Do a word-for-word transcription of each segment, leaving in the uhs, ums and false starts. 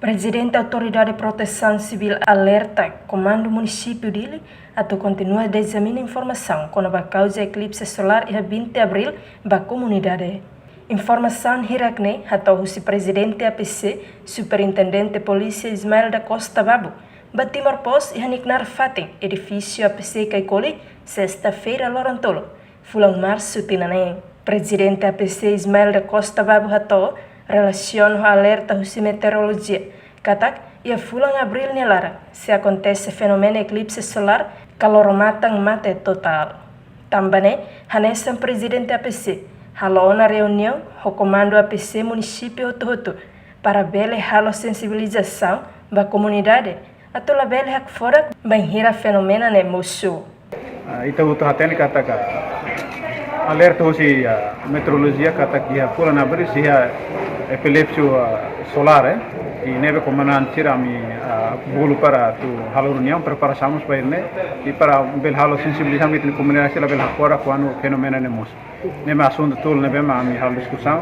Prezidente Autoridade Protesaun Sivíl alerta Komandu Munisípiu Dili atu kontinua dezamina informasaun kona-ba kauza eklipse solár iha vinte Abríl ba komunidade. Informasaun hirak-ne'e hato'o husi Prezidente A P C, Superintendente Polísia Ismael da Costa Babo, ba Timor Post iha nia knaar fatin, edifísiu A P C Caicoli, sesta-feira loron tolu, fulan Marsu tinan ne'e. Prezidente A P C Ismael da Costa Babo hato'o, relasiona ho alerta husi meteorolojia, katak iha fulan Abríl nia laran sei akontese fenómenu eklipse solár, kalor matan mate totál. Tanba ne'e, hanesan Prezidente A P C halo ona reuniaun ho Komandu A P C munisípiu hotu-hotu, para bele halo sensibilizasaun ba komunidade, atu labele hakfodak bainhira fenómenu ne'e mosu. Ah, ita hotu hatene katak alerta husi, ah, meteorolojia katak iha fulan Abríl sei iha eklipse, ah, solár, eh. I ne'ebé komandante sira ami, ah, bolu para atu halo reuniaun, preparasaun mós ba ne'e, i para bele halo sensibilizasaun ba ita-nia komunidade sira labele hakfodak kuandu fenómenu ne'e mosu. Ne'e mak asuntu tolu ne'ebé mak ami halo diskusaun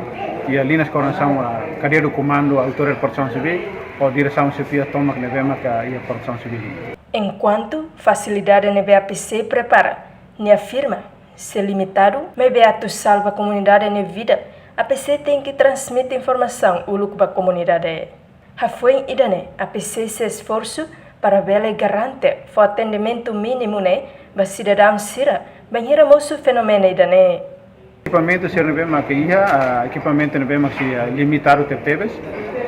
iha liña koordenasaun, ah, kadeia do komandu, autoridade protesaun sivíl, ho diresaun xefia tomak ne'ebé mak iha protesaun sivíl. Enkuantu fasilidade ne'ebé A P C prepara, nia afirma, sei limitadu, maibé atu salva komunidade nia vida, A P C tenke transmite informasaun uluk ba komunidade. Hafoin ida-ne'e, A P C sei esforsu para bele garante fó atendimentu mínimu ne'e ba sidadaun sira, bainhira mosu fenómenu ida-ne'e. Ekipamentu sira ne'ebé mak iha, ah, ekipamentu ne'ebé mak sei, ah, limitadu tebetebes.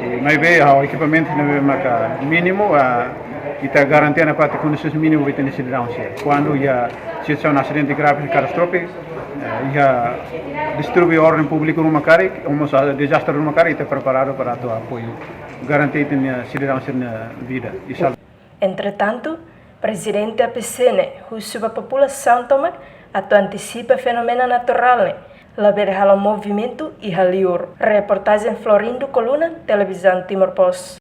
I maibé, ah, ekipamentu ne'ebé mak, ah, mínimu, ah, ita garantia ona parte kondisaun mínimu ba ita-nia sidadaun sira. Kuandu iha situasaun asidente grave katastrófiku, eh, iha distúrbiu orden públiku ruma karik, ou mós, ah, dezastre ruma karik, ita preparadu para atu apoiu. Garantia ita-nia sidadaun sira-nia vida i saúde. Entretantu, Prezidente A P C ne'e husu ba populasaun tomak atu antisipa fenómenu naturál ne'e, labele halo movimentu iha liur. Reportajen Florindo Coluna, Televizaun Timor Post.